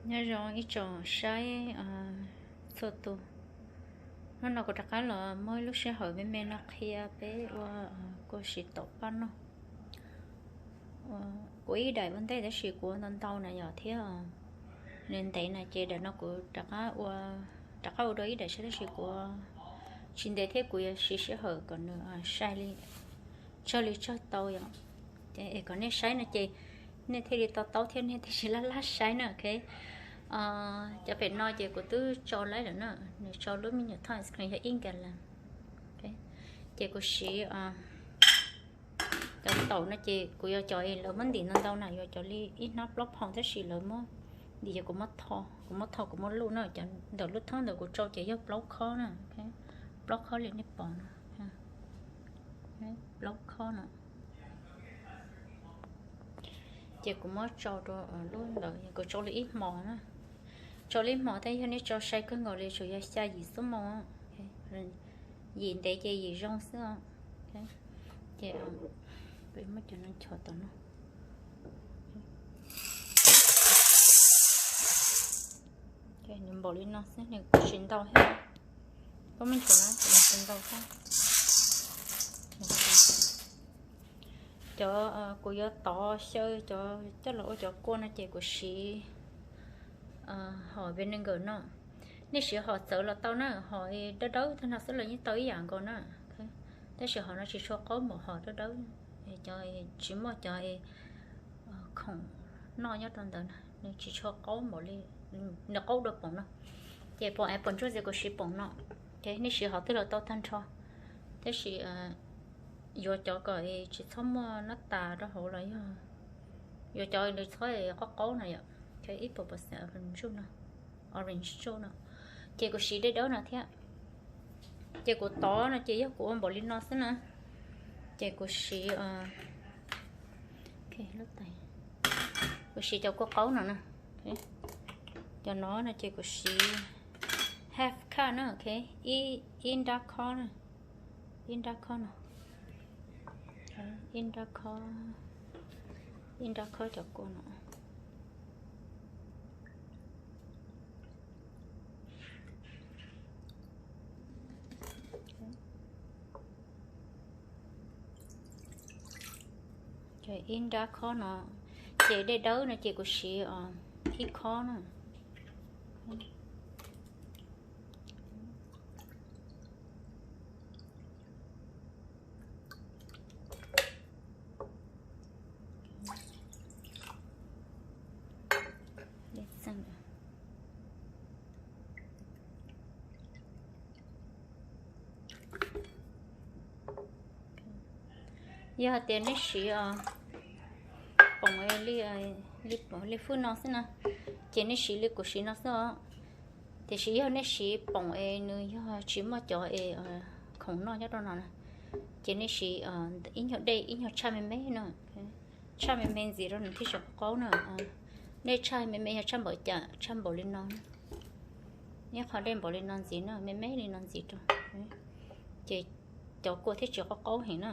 Nyob zoo ib tsoom saib txhua tus. Hnub no kuv rov qab los muab lub sij hawm me me no qhia peb ua kua siv taum paj noj. Kuv ib daim ua ntej tab sis kuv ua ntau ntau na yom thiab nws ntev na ces daim no kuv rov qab ua, rov qab ua dua ib daim saib tab sis kuv tsis ntev thiab kuv yuav siv sij hawm kom nws sai li, tsawg li tsawg tau yom. Es kom nej saib no ces nej thiaj li to taub thiab nej thiaj tsis laj laj saib na, ok. Cov pem no ces kuv twb tso laib lawm na, nws tso lub me nyuam thoj screen yog ib nkas lawm. Ces kuv siv cov taum no ces kuv yuav cov es lawv muab ntim ntau ntau na, yuav cov li ib hnab plaub phaum tab sis lawv muab ntim ces kuv muab tho, kuv muab tho kuv muab luj na, cov ntawm lub thoob ntawm kuv tsau ces yog plaub khob na, plaub khob li nej pom no, plaub khob no. Ces kuv muab tsau rau lub ntawd, kuv tsau li ib hmos na. Tsau li ib hmos tab yog nej tsau sai kawg nkaus li tsuas yog xya yim xuab moos, yim ntev ces yim zoo xwb. Ces kuv muab cov no nchos tom no. Nws npaum li no xwb, nws kuj tsis ntau thiab. Koj muab nchos na, nws tsis ntau thiab. Cov kuv yuav tov xyaw cov coj los ua cov kua no ces kuv siv hom vinegar no. Nej siv hom txawv los tau na, hom dawb dawb tag no xwb los yeej tau ib yam nkaus na. Tab sis hom no tsis tshua qaub npaum hom dawb dawb, cov tsis muaj cov khoom noj nyob rau ntawd na, nws tsis tshua qaub npaum li, nws qaub dua poom no. Ces poom apple juice kuv siv poom no, nej siv hom twg los tau tag nrho. Tab sis yuav cov kom tsis txhob muaj nab tas rau hauv los yog yuav cov nws txhob qaub qaub no yom, ib puas percent orange juice no, orange juice no. Ces kuv siv dawb dawb no thiab. Ces kuv tov no ces yog kuv ua npaum li no xwb na. Ces kuv siv, kuv siv cov kua qaub no na. Cov no no ces kuv siv half cup na, ib nrab khob na, ib nrab khob no, ib nrab khob, ib nrab khob cov kua no. Ib nrab khob no, ces dej dawb no ces kuv siv ib khob na. Yog hais tias nej siv poom li, li poom li fwj no xwb na, ces nej siv li kuv siv no xwb os. Tiam sis yog nej siv poom es nws yog tsis muaj cov es khoom noj nyob rau no na, ces nej siv ib nyuag dej ib nyuag tshaj me me no, tshaj me me ntxiv rau nws thiaj tsis qaub na. Nej tshaj me me yog tshaj npaum cas, tshaj npaum li no, ib qho dej npaum li no ntxiv na, me me li no ntxiv rau, ces cov kua thiaj tsis qaub qaub heev na.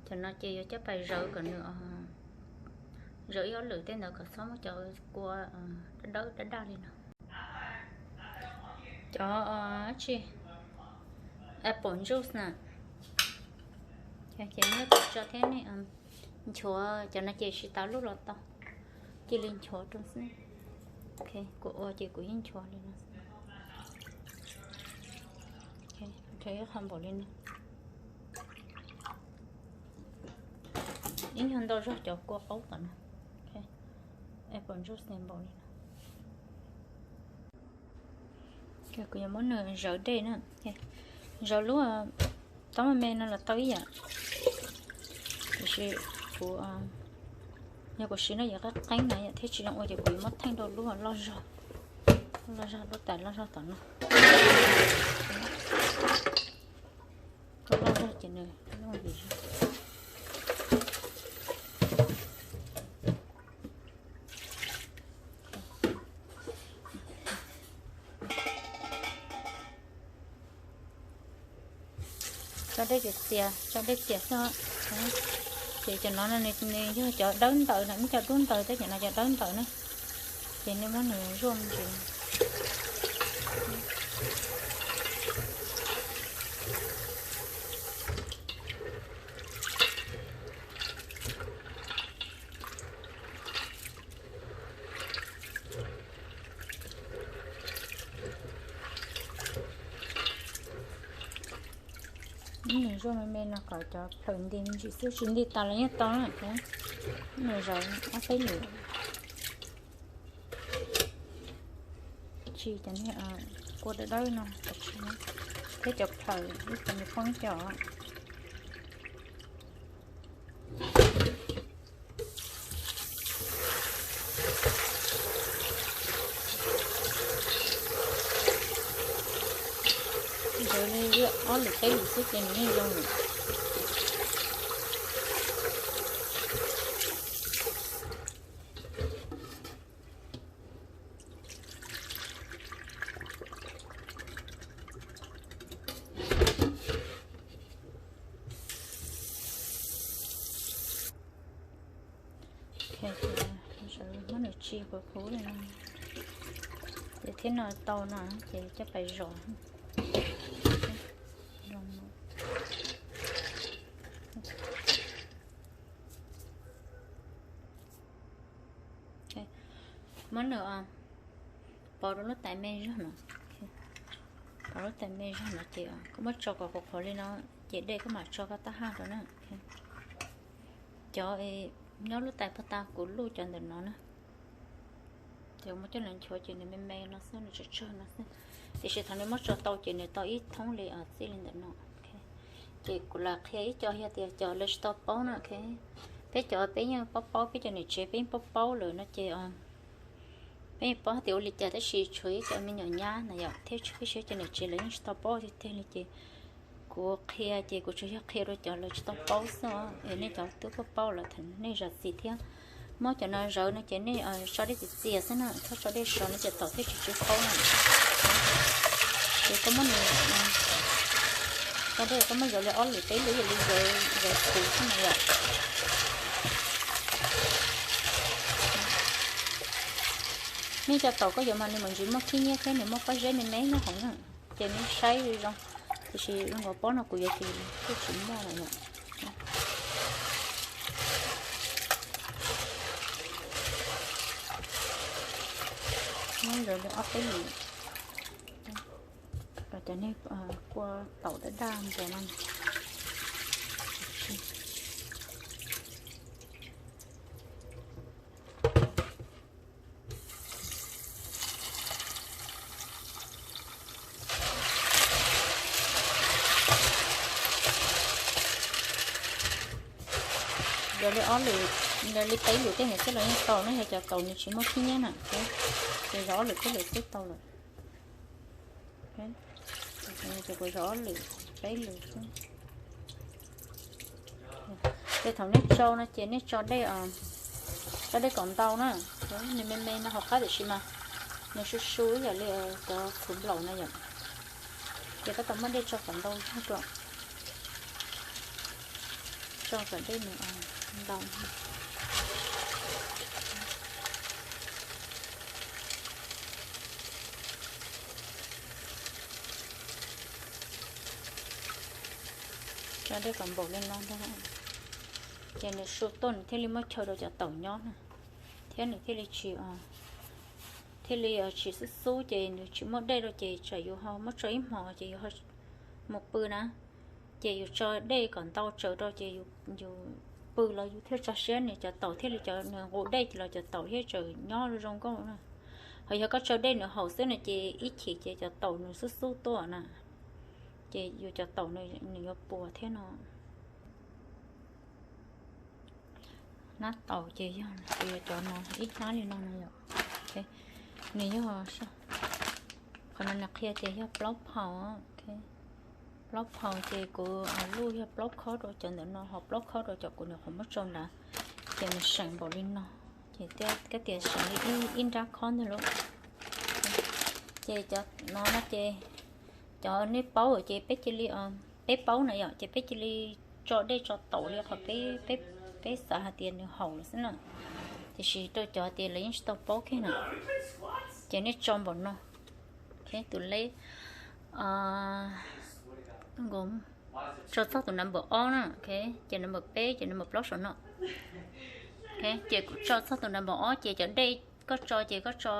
Cov no ces yuav coj pais zawv kom nws, zawv ib ob lwm tej ntawd kom txhob muab cov kua dawb dawb daj daj li no. Cov tsi, apple juice na, ces nej tso thiab nej nchuav cov no ces siv tav luj los tau, cia li nchuav rau xwb. Kuv ua ces kuv yeej nchuav li no, nchuav ib qho npaum li no, ib nyuag ntau zog cov kua qaub tom no, apple juice npaum li no. Kuv yuav muab nws zawv dej na, zawv lub taub me me no los tau ib yam. Tiam sis kuv, yog kuv siv no yuav qeeb qeeb na yom, thiab tsis zoo ua ces kuv yuav muab theej rau lub loj zog, loj zog lub tais loj zog tom no. Loj zog ces nws loj vim Tso dej txias txias, tso dej txias xwb. Ces cov no no nws yog cov dawb ntawd na, muab cov dub ntawd thiab cov no cov dawb ntawd na. Ces nej muab nws zuaj me ntsis. Muab nws zuaj me me no kom cov plhaws nti me ntsis xwb, tsis nti tas los yeej tau na. Muab nws zaws ob peb lwm. Tsis cov niag kua dawb dawb no, thiab cov plhaws ib cov nws poob cov. Ntawd li ob lwm peb lwm xwb ces nws yeej zoo lawm. Muab nws tsis qhuav qhuav li no, ces thiab no tau no ces coj pais zom. Muab nws pov rau lub tais me zog no, pov lub tais me zog no ces koj muab tso kom qhuav qhuav li no, ces dej koj mam tso koj tab haj rau na. Cov nyob lub tais pog tas kuv luj cov ntawm no na. Ces muab coj los nchuav ces nws me me no xwb, nws tsawg tsawg no xwb. Tiam sis thaum nws muab tso tau ces nws tau ib thoob li txij li ntawm no. Ces kuv lam qhia ib co yog tias cov lawv tsis tau paub na. Peb cov peb yeej paub paub, peb cov niam tsev peb yeej paub paub lawm no ces peb yeej paub tias ua li cas, tab sis tshuav ib co me nyuam nyab na yom, thiab tshuav ib co niam tsev lawv yeej tsis tau paub tiag tiag li ces kuv qhia ces kuv tsuas yog qhia rau cov lawv tsis tau paub xwb os. Es nej cov twb paub paub lawm thov nej zam txim thiab. Muab cov no zawv no ces nej tso dej txias txias xwb na, txhob tso dej sov no ces taum thiaj tsis tsw qaub na. Ces koj muab nws tso dej, koj muab zawv li ob lwm peb lwm, yog li zawv, zawv kuv xwb na yom. Nej cov taum koj yuav mas nws mam ntsis muaj khib nyiab thiab nws muaj pob zeb me me nyob hauv na, ces nej saib zoo. Tiam sis zoo nkaus pob no kuv yuav ces kuj tsis muaj lawm yom. Muab zawv li ob peb lwm, cov nej kua taum daj daj npaum no. Yog li ob lwm, yog li peb lwm tej nws xwb los yeej tau na, yog cov taum nws tsis muaj khib nyiab na, ces yog ob lwm peb lwm xwb tau lawm. Ces kuv zov ob lwm peb lwm xwb. Ces thaum nej tsau no ces nej tso dej, tso dej kom ntau na. Nws me me no hauv qab tiam sis mas nws su su ib yam li cov khuv nplaum na yom. Ces koj tau muab dej tso kom ntau zog dua, tso kom dej nws ntau. Tso dej kom npaum li no ntag, ces nws su tuaj nws thiaj li muab chaw rau cov taum nyob na, thiab nws thiaj li tsis, thiaj li tsis xub xub ces nws tsis muaj dej rau ces tsam yus ho muab tso ib hmos ces yus ho mus pw na, ces yus tso dej kom ntau tsawv rau ces yus pw los yus thiaj tso siab nws cov taum thiaj li cov nws nqus dej ces los cov taum thiaj tseem nyob zoo nkauj na. Ho yog koj tso dej nws haum xwb no ces ib chim ces cov taum nws xub xub tuaj na, ces yus cov taum nws yuav puas thiab no. Hnab taum ces yog kuv yuav cov no ib hnab li no no yom. Nws yog, qhov no nws qhia tias yog plaub phaus, plaub phaus ces kuv luj yog plaub khob rau cov ntawm no, ho plaub khob rau cov kuv nyuam qhuav muab tsau nrad, ces nws seem npaum li no, ces kab tias seem li ib nrab khob ntag lauj. Ces cov no no ces cov nej paub ces peb cia li, peb paub na yom, ces peb cia li tso dej tso taum li qhov peb, peb, peb xav hais tias nws haum lawm xwb na. Tiam sis rau cov tias lawv yeej tsis tau paub kiag na, ces nej tso npaum no, tus leb, tso txog tus number ob na, ces number peb ces number plaub saum no. Ces kuv tso txog tus number ob ces cov dej koj tso ces koj tso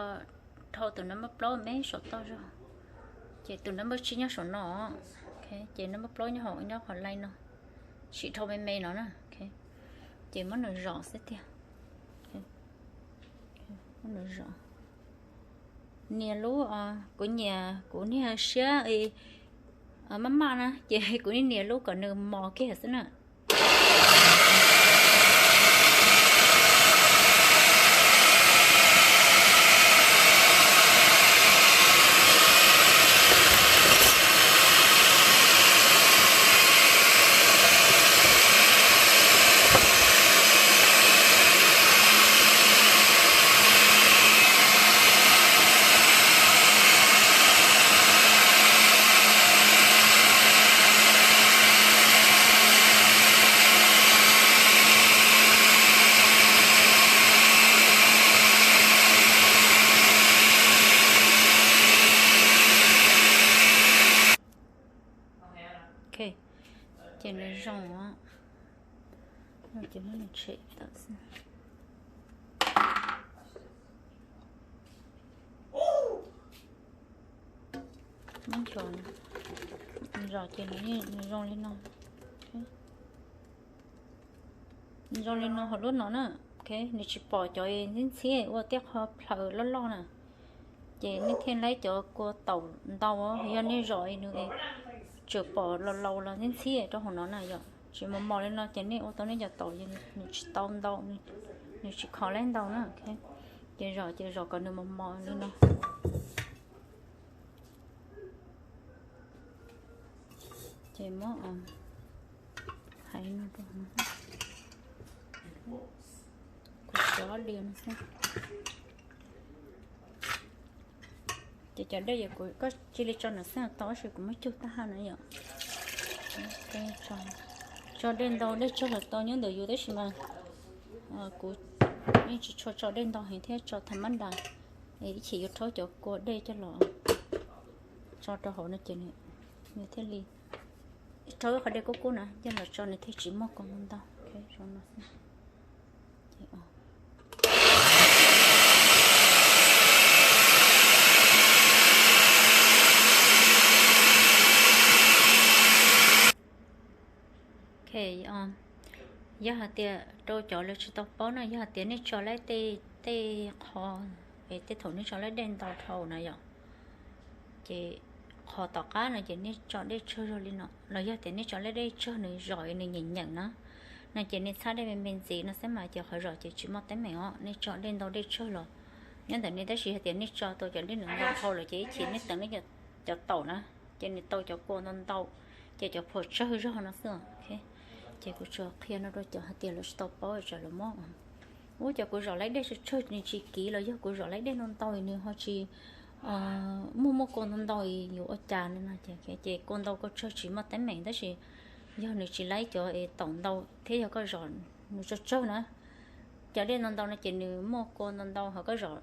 dhau tus number plaub me saum toj zog, ces tus number tsib nyob saum no, ces number plaub nyob hauv nyob qhov line no, sim dhau me me no na. Ces muab nws zom xwb tiag. Muab nws zom. Nias lub, kuv nyiam kuv niag siab maj maj na, ces kuv nias lub kom nws mos kiag xwb na. Ok, ces nws zoo, ces muab nws tshem tawm xwb. Muab nchuav, zom ces nws zoo li no. Nws zoo li no hauv lub no na. Nws tsis pom cov ntxhib ntxhib ua tej qho plaws loj loj na. Ces nej thiaj laib cov kua taum ntau, yog nej zom nws tsuas pom laus laus los ntxhib ntxhib rau hauv no na yom. Tsis mos mos li no ces nej ua tau nej cov taum nws tsis tau ntau, nws tsis kho laib ntau na. Ces zom ces zom kom nws mos mos li no. Ces muab hais no rau, kuv tso diav no xwb. Ces cov dej koj cia li tso nram xeeb tau tab sis kuv muab cug tab haj na yom. Tso dej ntau dej tsawg los tau nyob ntawm yus tab sis mas kuv yeej tsis tshua tso dej ntau heev thiab, tso tham mab nras, ib chim yuav rhaub cov kua dej coj los tso rau hauv no ces nws thiaj li rhaub ib qho dej kub kub na coj los tso nws thiaj tsis muaj kua ntau. Yog hais tias rau cov lawv tsis tau paub na, yog hais tias nej tso laib tej qho, tej thaum nej tso laib dej ntau dhau na yom, ces qhov tom qab no ces nej tso dej tsawg zog li no los yog tias nej tso laib dej tsawg nws zom nws nyeem nyeem na, no ces nej txhab dej me me ntxiv no xwb mas ces qhov zom ces tsis muaj teeb meem os. Nej tso dej ntau dej tsawg los nyob ntawm nej, tab sis hais tias nej tso tau cov dej nws ntau dhau lawm ces ib chim nej teev nej cov taum na, ces nws tau cov kua ntau ntau, ces cov phuam tsawg zog no xwb. Ces kuv tsuas qhia no rau cov hais tias lawv tsis tau paub tsam lawv muab, ub, cov kuv zom laib dej tsawg tsawg nws tsis kiv los yog kuv zom laib dej ntau ntau nws ho tsis muaj muaj kua ntau ntau yuav ua cas no ces kua ntau kua tsawg tsis muaj teeb meem tab sis yog nws tsis laib cov es taum ntau thiab yog koj zom nws tsawg tsawg na, cov dej ntau ntau no ces nws muaj kua ntau ntau ho koj zom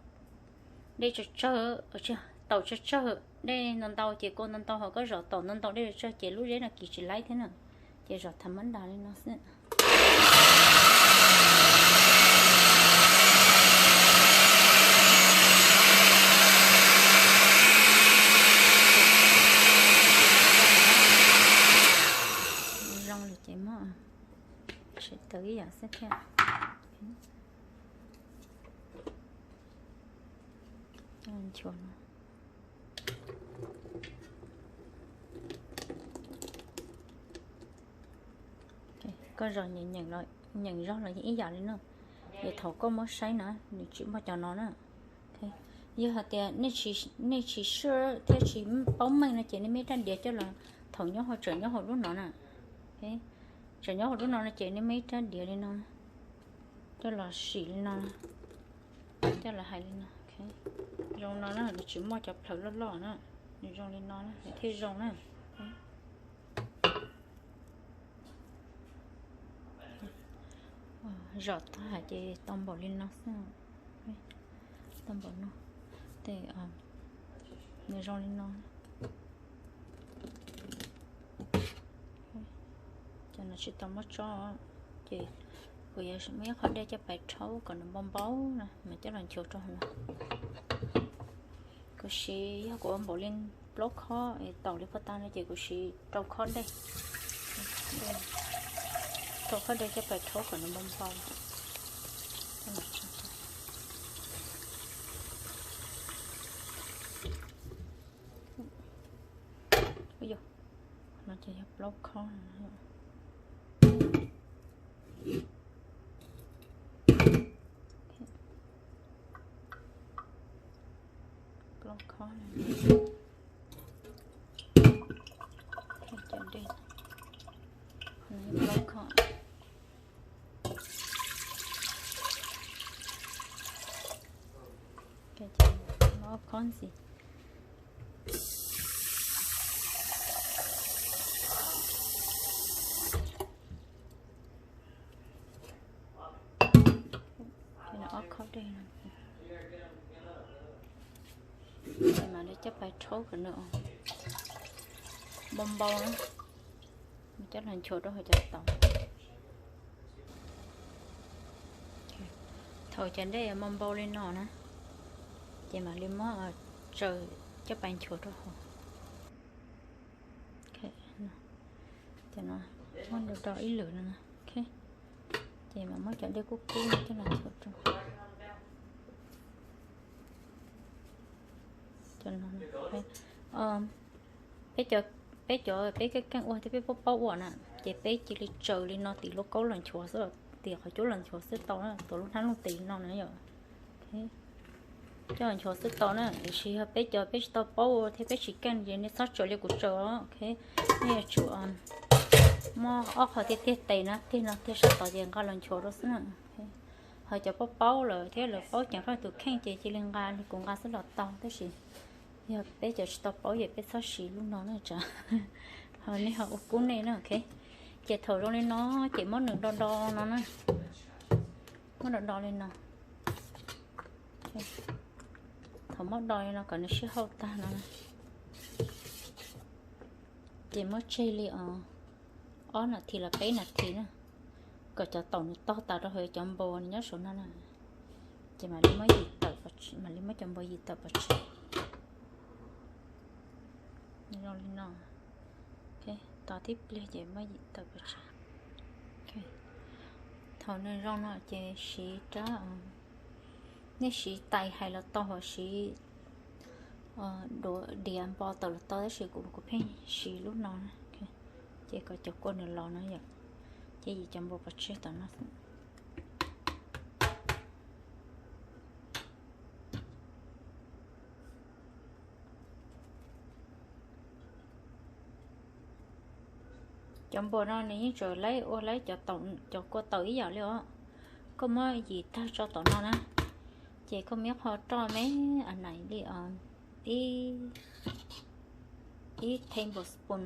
dej tsawg tsawg, taum tsawg tsawg, dej ntau ntau ces kua ntau ntau ho koj zom taum ntau ntau dej tsawg tsawg ces lub zeb no kiv tsis laib thiab na. Ces zom tham mab nras li no xwb. Zoo li ces muab tsev taws ib yam xwb thiab. Koj zom nyeem zog los yeej ib yam li no, es thaum koj muab saib na nws tsis muaj cov no na. Yog hais tias nej tsis sure thiab tsis paub meej no ces nej muab ib rab diav coj los, thaum nyob hauv, tseem nyob hauv lub no na, tseem nyob hauv lub no no ces nej muab ib rab diav li no coj los sim li no, coj los hais li no. Zoo no na, nws tsis muaj cov plaws loj loj na, nws zoo li no na nws thiaj zoo na. Zom tag ces tau npaum li no xwb, tau npaum no, ces nws zoo li no. Cov no tsis tau muab tsob, ces kuv yuav muab ib qho dej coj pais rhaub kom nws npau npau na mas coj los nchuav rau hauv no. Kuv siv, yog kuv ua npaum li plaub khob es taum li puag ta no ces kuv siv rau khob dej, rau khob dej coj pais rhaub kom nws npau npau. No ces yog plaub khob, plaub khob, cov dej, plaub khob. Ob khob ntxiv. Ob khob dej no, mam li coj pais rhaub kom nws npau npau na, coj los nchuav rau hauv cov taum. Thaum cov dej npau npau li no na, ces mam li muab tsaws coj pais nchuav rau hauv. Ces no muab do do ib lwm no, ces mam muab cov dej kub kub no coj los nchuav rau. Peb cov, peb cov peb keej keej ua thiab peb paub paub ua na, ces peb cia li tsaws li no tim lub kaub los nchuav xwb, tim qhov cub los nchuav xwb tau na, tuav lub hnab looj tis li no na yom. Coj los nchuav xwb tau na, tiam sis yog peb cov peb tsis tau paub ua thiab peb tsis keej ces nej txhob tsaws li kuv tsaws os. Nej yuav tsum muab ob qho tiag tiag tes na, tiag no tiag sab tod ces nqa los nchuav rau xwb na. Ho cov paub paub lawm thiab lawv paub ceev faj tus kheej ces cia li nqa li kuv nqa xwb los tau, tab sis yog peb cov tsis tau paub ces peb txhob siv lub no na tso. Ho nej ho ua kub nej na, ok. Ces thaum zoo li no ces muab nws do do no na, muab do do li no. Thaum muab do li no kom nws sib hauj tag no, ces muab tseg li ob nas this los peb nas this na, kom cov taum nws tog tas rau hauv cov npua nws nyob saum no na. Ces mam li muab yim tawm, mam li muab cov npua yim tawm pov tseg. Zoo li no. Tos tib pliag ces muab yim tawm pov tseg. Thaum nws zoo no ces siv rab, nej siv tais hais los tau, ho siv duav diav npo tawm los tau, tab sis kuv, kuv pheej siv lub no na. Ces kom cov kua nws los no yom, ces yim cov npua pov tseg tom no xwb. Cov npua no nws yeej tsuas laib ua laib cov kua taum ib yam li os. Koj muab yim tag tso tom no na, ces koj muab qho roj me a nais li ib, ib tablespoon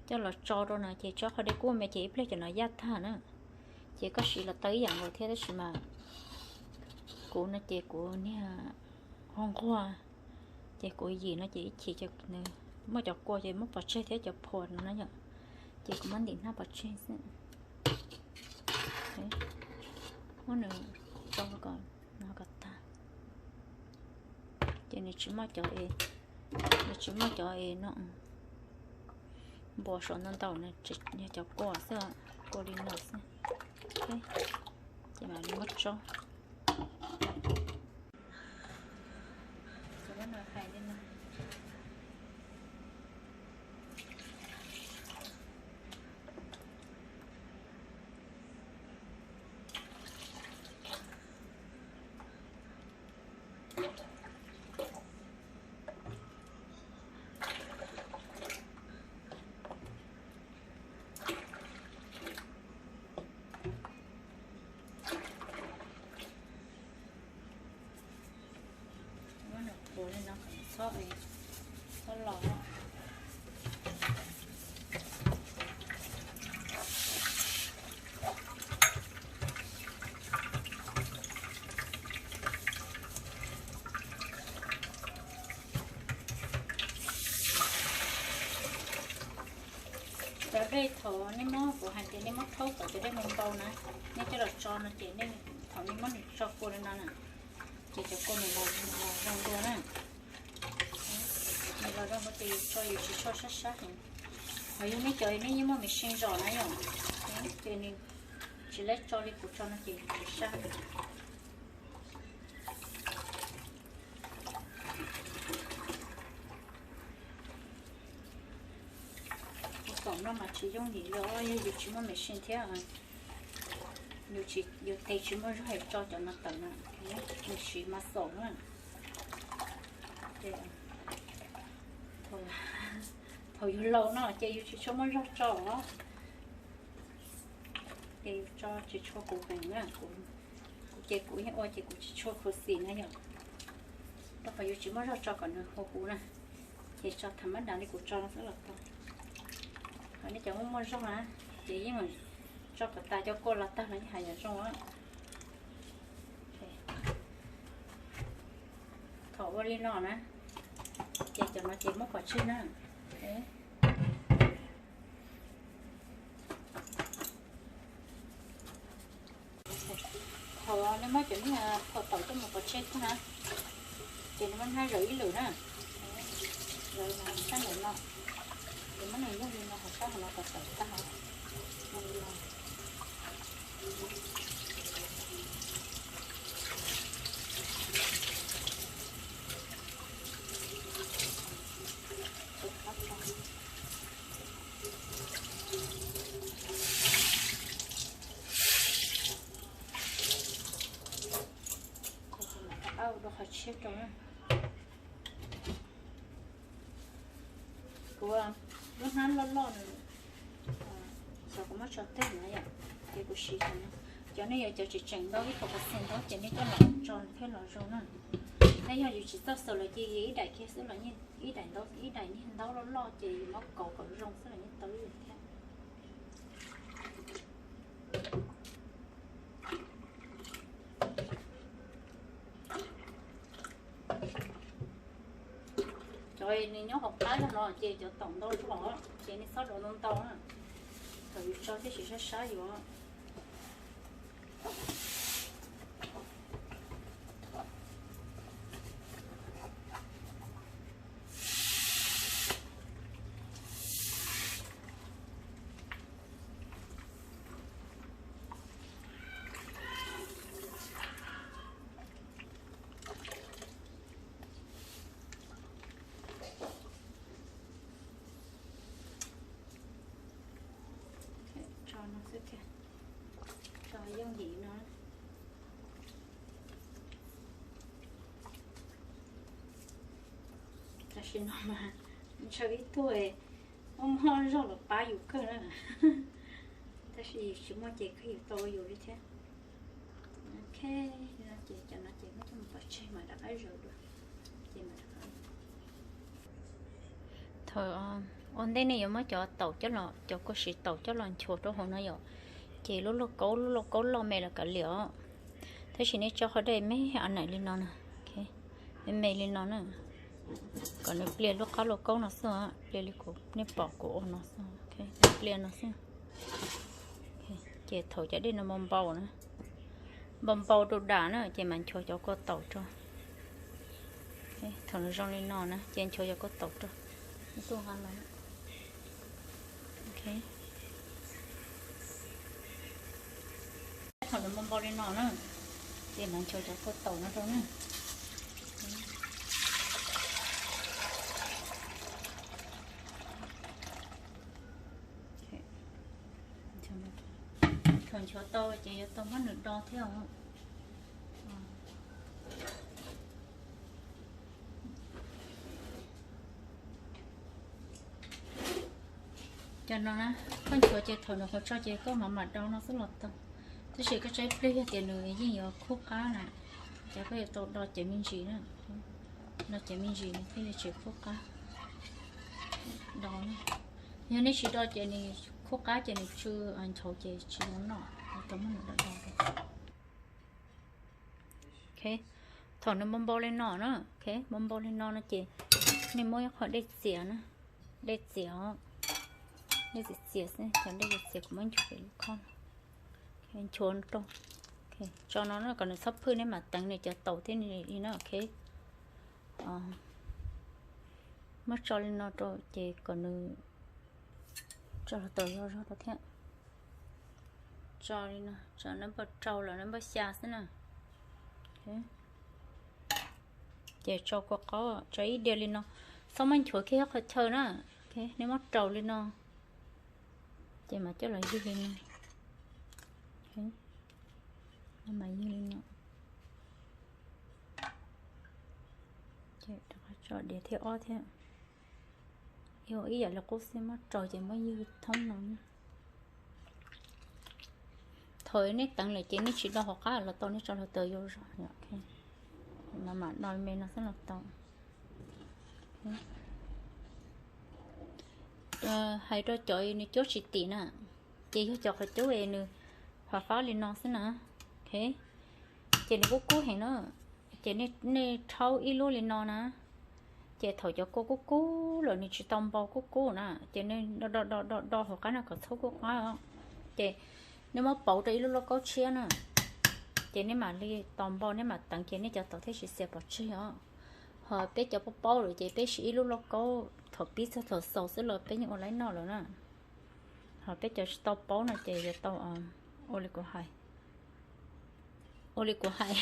coj los tso rau no, ces tso qhov dej kub me ces ib pliag cov no yaj tag na. Ces koj siv los tau ib yam nkaus thiab, tab sis mas kuv no ces kuv niag nquag nquag, ces kuv yim no ces ib chim ces nws muaj cov kua ces muab pov tseg thiab cov phua no na yom, ces kuv muab ntim hnab pov tseg xwb. Muab nws tso kom no kom tag. Ces nws tsis muaj cov es, nws tsis muaj cov es no npua saum ntau ntau, nws yog cov kua xwb, kua li no xwb. Ces mam li muab tso. Muab nws qhuav li no kom txhob, txhob los. Thaum nej muab, kuv hais tias nej muab rhaub kom cov dej ntau ntau na, nej coj los tso no ces nej, thaum nej muab nws tso kua li no na, ces cov kua nws los, los zoo dua na. Nws los zoo dua ces yus tso yus tsis tshua sab sab heev. Ho yog nej cov nej yeej muaj mexin zom na yom, ces nws tsis lab tso li kuv tso no ces yus tsis sab. Kuv tom no mas tsis yooj yim li, yog yus tsis muaj mexin thiab, yus tsis, yus tes tsis muaj zog es tso cov no tawm na, nws siv mas xaum na. Ces thaum yus laus no ces yus tsis tshua muaj zog tso os. Ces yus tso tsis tshua huv heev na, kuv, kuv ces kuv yeej ua ces kuv tsis tshua khuv xim na yom. Rau qhov yus tsis muaj zog tso kom nws huv huv na, ces tso tham mab dam li kuv tso no xwb los tau. Ho nej cov muaj muaj zog na, ces yeej tso kom tas cov kua los tag los yeej hais yam zoo. Thaum ua li no na, ces cov no ces muab pov tseg na. Thaum nej muab cov niag phua taum coj mus pov tseg tag na, ces nej muab hnab zaws ib lwm na. Zaws sab ntawm no, ces muab nws yog li no, ho sab hauv no kom tawm tag. Rau qhov tshiab rau na. Kuv lub hnab loj loj nws, xyov kuv muab tso twg na yom, ces kuv siv cov no. Cov nej yuav cov tseem tseem ntau ib puas percent ntau ces nej coj los tso thiaj los zoo na. Nej yog yus tsis txawj xaws lawm ces ib daim kiag xwb los yeej, ib daim ntau, ib daim niag ntaub loj loj ces yus muab kauv kom zoo xwb los yeej tau ib yam thiab. Cov nws nyob hauv qab zog no ces cov taum ntau zog, ces nej txhob rau ntau ntau na, kom yus tso thiaj tsis sab sab yus. Tso no xwb thiab, tso yooj yim no. Tam sim no mas ntshaw ib tug muaj muaj zog los pab yus kawg na, tab sis yus tsis muaj ces kawg yus tau yus li thiab. Ok, no ces cov no ces muab coj mus pov tseg mam rov qab zaws dua. Ces mam rov qab. Thaum ua ntej nej yuav muab cov taum coj los, cov kua siv taum coj los nchuav rau hauv no yom, ces lub lauj kaub, lub lauj kaub loj me los kav liam os. Tab sis nej tso qhov dej me me li no na, me me li no na, kom nws pliag lub qab lauj kaub no xwb, pliag li kuv, nej pom kuv ua no xwb, pliag no xwb. Ces thaum cov dej no npau npau na, npau npau rau dam na ces mam nchuav cov kua taum rau. Thaum nws zoo li no na ces nchuav cov kua taum rau. Thaum nws npau npau li no na ces mam nchuav cov kua taum no rau na. Thaum nchuav tau ces yuav tau muab nws do thiab os. Cov no na, koj nchuav ces thaum nws qhuav tso ces koj mam mam do no xwb los tau. Tab sis koj tso ib pliag yog tias nws yeej yuav khub qab na, ces koj yuav tau do cev me ntsis na. Do cev me ntsis nws thiaj li tsis khub qab. Do, yog nej tsis do ces nws khub qab ces nws tsw nchuav ces tsis zoo noj, tau muab nws do do. Thaum nws npau npau li no na, npau npau li no no ces nej muab ib qho dej txias na, dej txias os, Dej txias txias xwb, cov dej txias txias kuv muab nchuav pem lub khob no. Nchuav rau, tso no na kom nws txhob phwj, nej mam teev nws cov taus thiab li na, ok. Muab tso li no rau ces kom nws tso hluav taws zog zog rau thiab. Tso li no, tso nab npawb rau los nab npawb xya xwb na. Ces tso kua qaub, tso ib diav li no, txhob muab nchuav kiag qhov chaw na. Nej muab raus li no, ces mam coj los ywg li no. Mam ywg li no. Ces rov qab tso diav thib ob thiab. Ib yam li qub xwb, muab raus ces muab ywg thoob no. Thaum nej teev lawm ces nej tsis do hauv qab los tau, nej tso hluav taws yau zog. Mam mam do me no xwb los tau. Hais rau cov nws cuab tsis tim na, ces yog cov qhov cuab es nws fab fab li no xwb na. Ces nws kub kub heev na, ces nej rhaub ib lub li no na. Ces thaum cov kua kub kub lawm nws tsis tau npau kub kub na, ces nej do do do do hauv qab no kom txhob kub qab. Ces nej muab pauv rau ib lub lauj kaub tshiab na, ces nej mam li tos npau nej mam teev ces nej cov taus thiaj tsis txias pov tseg os. Ho peb cov paub paub lawm ces peb siv ib lub lauj kaub thaum pib txog thaum xaus xwb los peb yeej ua laib noj lawm na. Ho peb cov tsis tau paub no ces yuav tau ua li kuv hais, ua li kuv hais,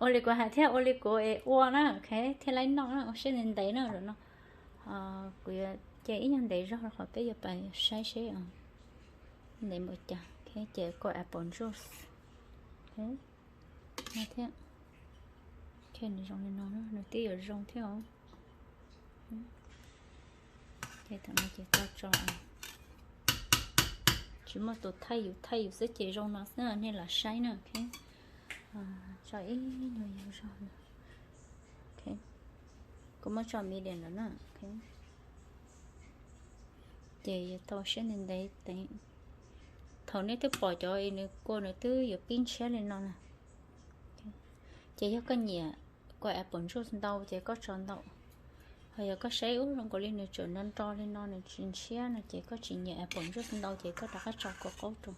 ua li kuv hais thiab ua li kuv es ua na, thiaj laib noj na, ua siab ntev ntev na lawm no. Kuv yuav cia ib nyuag ntev zog qhov peb yuav pais saib seb ntev npaum cas. Ces kua apple juice thiab. Nws zoo li no, nws twb yuav zoo thiab os. Ces thaum no ces tau tso, tsis muaj tus thaij yus, thaij yus xwb ces zoo no xwb, nej lam saib na. Tso ib nyuag yau zog. Kuv muab tso medium lawm na. Ces yuav tau siab ntev ntev teev. Thaum nej twb pom cov nws kua nws twb yuav pib ntshiab li no na, ces yog koj nyiam kua apple juice ntau ces koj tso ntau. Ho yog koj saib ub zoo nkaus li nws tseem nro nro li no nws tsis ntshiab no ces koj tsis nyiam apple juice ntau ces koj rov qab tso kua qaub rau.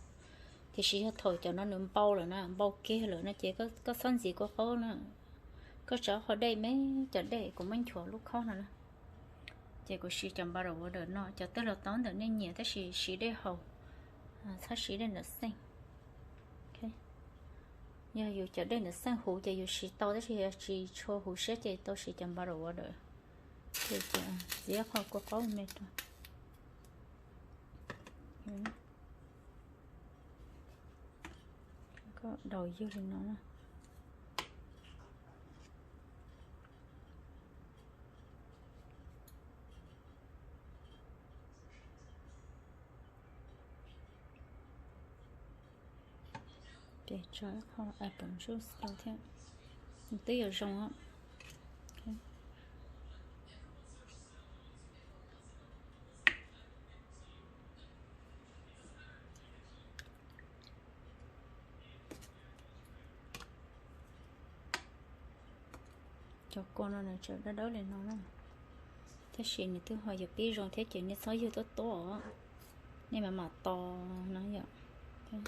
Tiam sis yog thaum cov no nws npau lawm na, npau kiag lawm no ces koj txhob ntxiv kua qaub na. Koj tso qhov dej me, cov dej kuv muab nchuav lub khob no na. Ces kuv siv cov bottle water no, cov twg los tau ntawm nej nyiam tab sis siv dej haus, txhob siv dej ntawm xeej. Yog yus cov dej ntawm xeej huv ces yus siv tau tab sis yog tsis tshua huv siab ces tau siv cov bottle water. Ces txiav qhov kua qaub me rau. Koj daus ywg li no na. Ces tso ib qho apple juice rau thiab, nws twb yuav zoo. Cov kua no nws tseem dawb dawb li no na, tab sis nws twb ho yuav pib zoo thiab ces nej txhob ywg tuab tuab os, nej mam mam tos no yom. Rov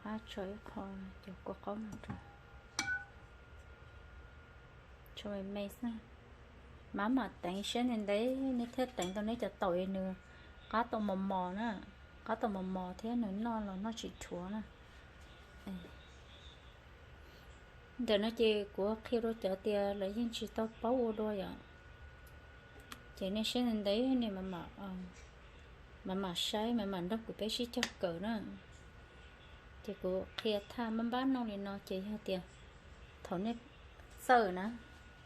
qab tso ib qho cov kua qaub no rau. Tso me me xwb. Mam mam teev siab ntev ntev nej thiaj teev tau nej cov taum es nws qab tau mos mos na, qab tau mos mos thiab nws noj los noj tsis dhuav na. Ntawm no ces kuv qhia rau cov tias lawv yeej tsis tau paub ua dua yom, ces nej siab ntev ntev nej mam mam saib mam mam nrog kuv peb sib cog kawm na. Ces kuv qhia thaj npab npab noj li no ces yog tias thaum nej txawj na,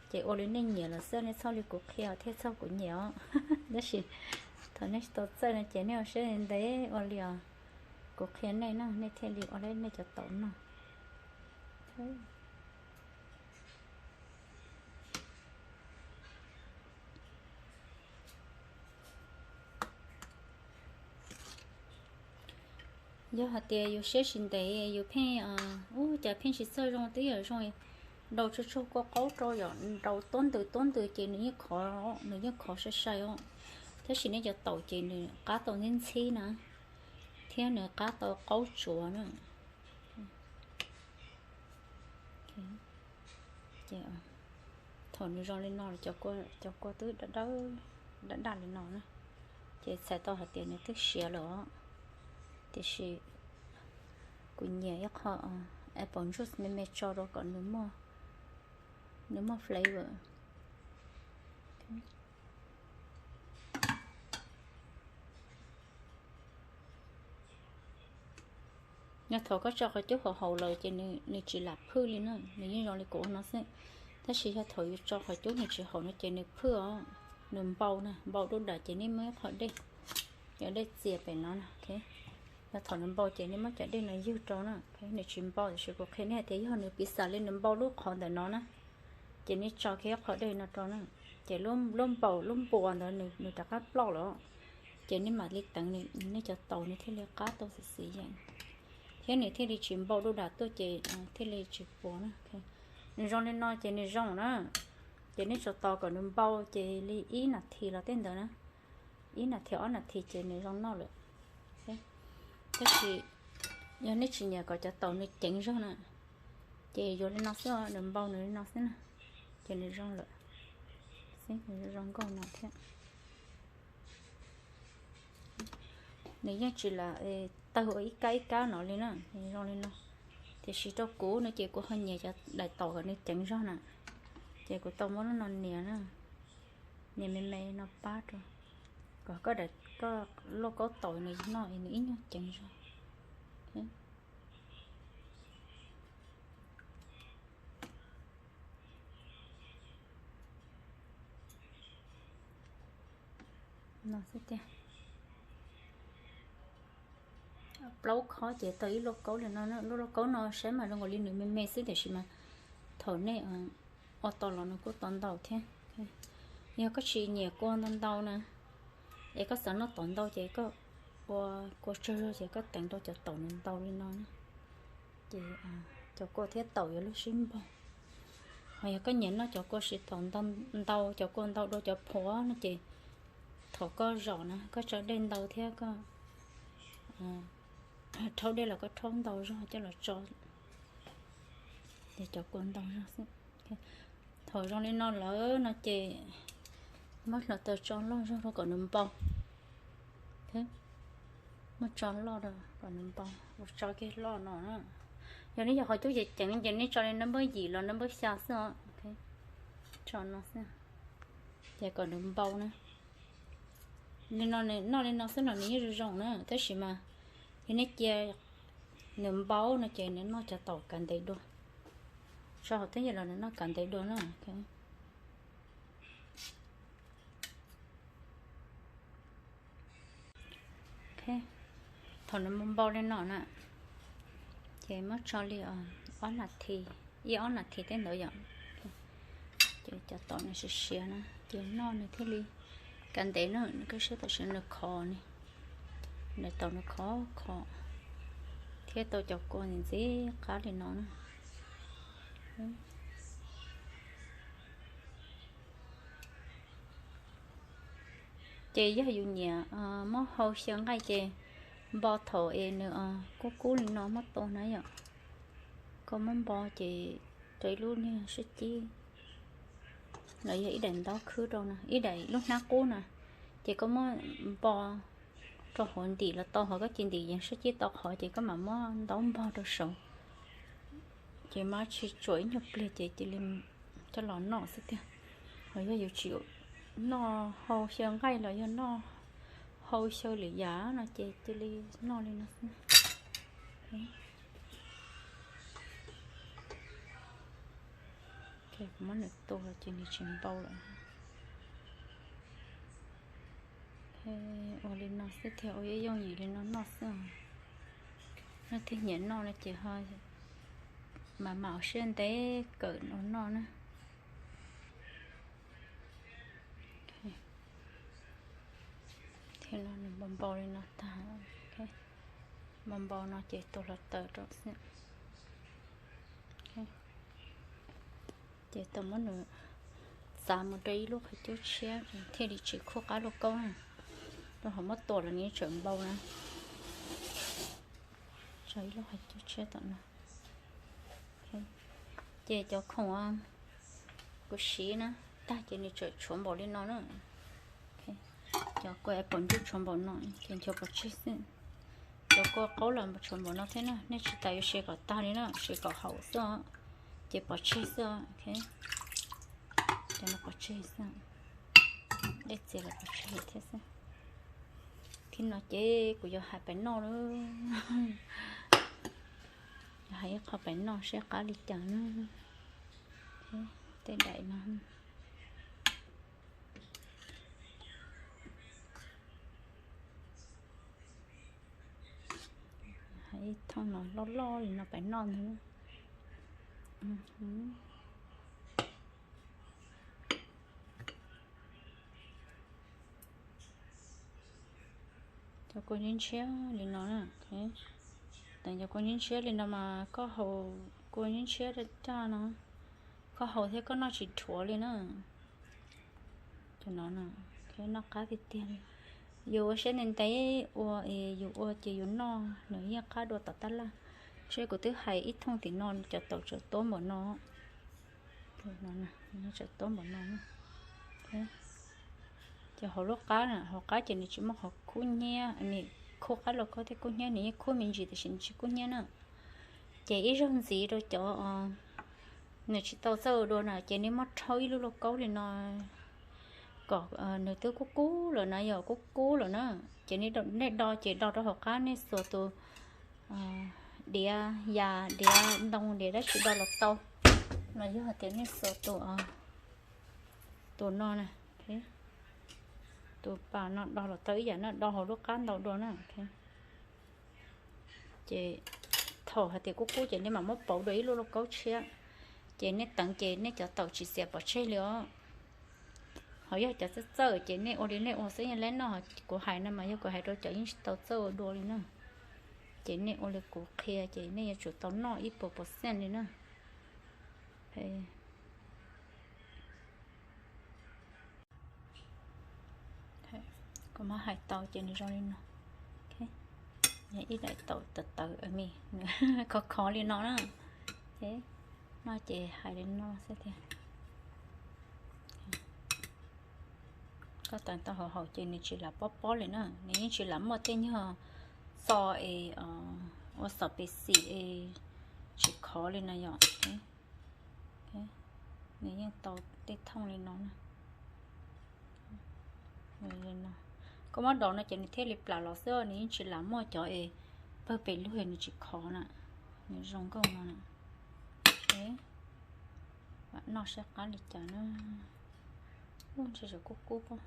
ces ua li nej nyiam los xwb, nej txhob li kuv qhia thiab txhob kuv nyiam os. Tab sis thaum nej tsis tau txawj no ces nej ua siab ntev ua li os, kuv qhia nej na nej thiaj li ua li nej cov taum noj. Yog hais tias yus siab tsis ntev yus pheej, ub, cas pheej tsis txawj zoo, twb yog zoo, nrau tsuag tsuag kua qaub rau yom, nrau tuab ntws tuab ntws ces nws yeej khov, nws yeej khov sai sai os. Tab sis nej cov taum ces nws qab tau ntxhib ntxhib na, thiab nws qab tau qaub tsuav na. Ces thaum nws zoo li no, cov kua twb daj daj li no na, ces txhais tau hais tias nws twb siav lawm os. Tiam sis kuv nyiam ib qho apple juice me me tso rau kom nws muaj flavor. Yog thaum koj tso qhov cub hauv hauv lawm ces nws tsis lam phwj li na, nws yeej zoo li kuv ua no xwb. Tab sis yog thaum yus tso qhov cub nws tsis haum no ces nws phwj os, nws npau na, npau dub dam ces nej muab ib qho dej, cov dej txias pem no na. Yog thaum nws npau ces nej muab cov dej no ywg rau na, nws tsis npau. Tiam sis kuv qhia nej hais tias yog nws piv xam li nws npau lub qhov ntawm no na, ces nej tso kiag ib qho dej no rau na, ces lub npau lub npuas ntawd nws rov qab ploj lawm, ces nej mam li teev, nej cov taum nws thiaj li qab tau xim xim yeem, thiab nws thiaj li tsis npau dub dam tuaj ces thiaj li tsis puas na. Nws zoo li no ces nws zoo na, ces nej tsuas tos kom nws npau ces li ib nas this los tej ntawd na, ib nas this ob nas this ces nws zoo noj lawm. Tab sis yog nej tsis nyiam kom cov taum nws ceev zog na, ces yuav li no xwb, nws npau nws li no xwb na, ces nws zoo lawm, nws zoo nkauj no thiab. Nws yeej tsis lam tawg ua ib kab ib kab no li na, nws zoo li no. Tiam sis rau kuv no ces kuv ho nyiam cov daim taum kom nws ceev zog na, ces kuv tau muab lub no nias na, nias me me no pab rau, kom koj lauj kaub taum nws noj nws ib nyuag ceev zog. No xwb tiag. Plaub khob ces tau ib lauj kaub li no, lub lauj kaub no saib mas zoo nkaus li nws me me xwb tiam sis mas thaum nej ua tau los nws kuj tau ntau thiab. Yog koj tsis nyiam kua ntau ntau na, es koj xav noj taum ntau ces koj ua kua tsawg zog ces koj teev rau cov taum nws ntau li no na, ces cov kua thiab taum yuav lub sib npaug. Ho yog koj nyiam noj cov kua siv taum ntau, cov kua ntau dua cov phuav no ces thaum koj zom na koj tso dej ntau thiab koj rhaub dej los koj rhaub ntau zog coj los tso, ces cov kua ntau zog xwb. Thaum zoo li no lawm no ces muab hluav taws tso loj zog rau kom nws npau. Muab tso loj rau kom nws npau, ua tso kiag loj no na. Yog nej yog qhov cub ceev ceev ces nej tso li nab npawb yim los nab npawb xya xwb os. Tso no xwb, ces kom nws npau na. Li no nws noj li no xwb no nws yeej zoo zoo na, tab sis mas yog nej cia nws npau no ces nws noj cov taum kav ntev dua. Tso hauv twb yog los nws noj kav ntev dua na. Thaum nws npau li no na, ces muab tso li ob nas this, ib ob nas this tej ntawd yom. Ces cov taum nws siav siav na, ces noj nws thiaj li kav ntev na, koj saib tam sim nws khov ne, nws taum nws khov khov, thiab tau cov kua ntxim qab li no na. Ces yog yus nyiam muab hau xyaw nqaij ces npau thaum es nws kub kub li no muab tua na yom. Koj muab npau ces rau ib lub niag sab cib los yog ib daim ntaub khwb rau na, ib daim lub hnab qub na, ces koj muab npau rau hauv ntim los tau, ho koj cia ntim yees sab cib tau qhov ces koj mam muab ntaub npog rau saud. Ces mas tsis tsuam ib nyuag pliag ces cia li coj los noj xwb tiag. Ho yog yus tsis noj hau xyaw nqaij los yog noj hau xyaw lwm yam no ces cia li noj li no xwb. Muab nws tua ces nws tsis npau lawm. Ua li no xwb thiaj ua yooj yim li no noj xwb. Leej twg nyiam noj no ces ho mam mam ua siab ntev kawm ua noj na. Thiab no nws npau npau li no tag. Npau npau no ces tua hluav taws rau xwb. Ces tau muab nws txav mus rau ib lub qhov cub tshiab thiaj li tsis khuj qab lauj kaub na. Rau qhov muab tua los nws tseem npau na. Tso ib lub qhov cub tshiab tom no. Ces cov khoom kuv siv na, tag ces nws tseem tshuav npaum li no na. Cov kua pom ncuj tshuav npaum no ces nchuav pov tseg xwb. Cov kua qaub los tshuav npaum no thiab na, nej tsis tas yuav siv kom tag li na, siv kom haum xwb os, ces pov tseg xwb os. Cov no pov tseg xwb, dej txias los pov tseg thiab xwb. Thib no ces kuv yuav hais pais noj lawm, hais ib qho pais noj seb qab li cas na. Tej daim no, hais ib thooj no loj loj li no pais noj ntag. Cov kua ntshiab ntshiab li no na, teem cov kua ntshiab ntshiab li no mas koj haus kua ntshiab ntshiab coj no, koj haus thiab koj noj tsis dhuav li na. Cov no, noj qab tiag tiag li. Yus ua siab ntev ntev ua es yus ua ces yus noj nws yeej qab dua tom tab laj. Seb kuv twb hais ib thooj tim no cov taum tseem tuab npaum no. Tseem tuab npaum no. Ces hauv lub qab na, hauv qab ces nws tsis muaj qhov kub hnyiab, nws khuj qab lauj kaub thiab kub hnyiab, nws yeej khuj me ntsis tiam sis nws tsis kub hnyiab na. Ces ib zaug ntxiv rau cov nws tsis tau txawj ua dua na, ces nej muab rhaub ib lub lauj kaub li no kom nws twb kub kub lawm na, yog kub kub lawm na, ces nej do ces do rau hauv qab, nej xuas tus diav yas, diav ntoo, diav dab tsi do los tau. Los yog hais tias nej xuas tus, tus no na, tus pas no do los tau ib yam na, do hauv lub qab ntau dua na. Ces thaum hais tias kub kub ces nej mam muab pauv dua ib lub lauj kaub tshiab, ces nej teev ces nej cov taum tsis xiav pov tseg li os. Ho yog cov txawj txawj ces nej ua li nej ua xwb, yeej leb noj. Kuv hais no mas yog kuv hais rau cov yeej tsis tau txawj ua dua li na, ces nej ua li kuv qhia ces nej yuav tsum tau noj ib puas percent li na. Kuv muab hais tau ces nws zoo li no. Yog ib daim taum tawv tawv, khov khov li no na. No ces hais li no xwb tiag. Koj teev tau hauv hauv ces nws tsis lam pob pob li na, nws yeej tsis lam muaj tej nyuag txo es ua xom pes xim es tsis khov li no yom. Nws yeej tau tej thooj li no na. Koj muab do no ces nws thiaj li plam los xwb, nws yeej tsis lam muaj cov es pawg pes lug nws tsis khov na. Nws zoo nkauj no na. Mam noj saib qab li cas na. Ub, ntshe tsam kub kub pob.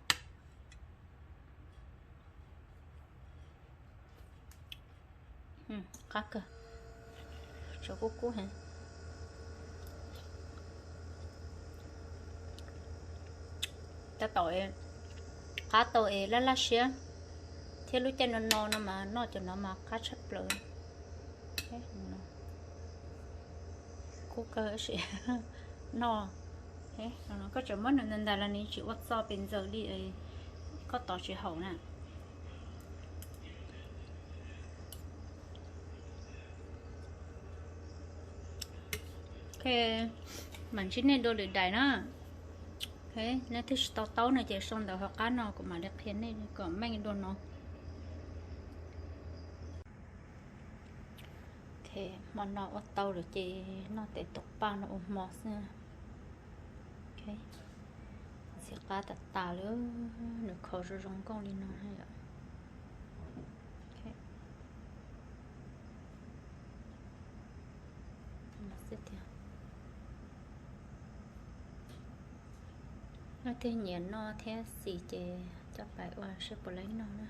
Qab kawg, tsam kub kub heev. Tab tom qab tau es laj laj siab, thiab lub caij no no no mas noj cov no mas qab tshaj plaws. Kub kawg tab sis noj, koj tseem muab nws ntais ntais los nws tsis ua txo pes ntxaws li, koj tos tsis haum na. Mam ntsib nej dua lwm daim na. Nej twb tsis tau taub no ces sau ntawv hauv qab no kuv mam li qhia nej kom meej dua no. Hmo no ua tau lawm ces noj tes taum paj no ua hmo xwb. Ntxim qab tas tas lawm, nws khov zoo zoo nkauj li no na yom. Leej twg nyiam noj thiab xis ces coj pais ua seb puas laib noj na.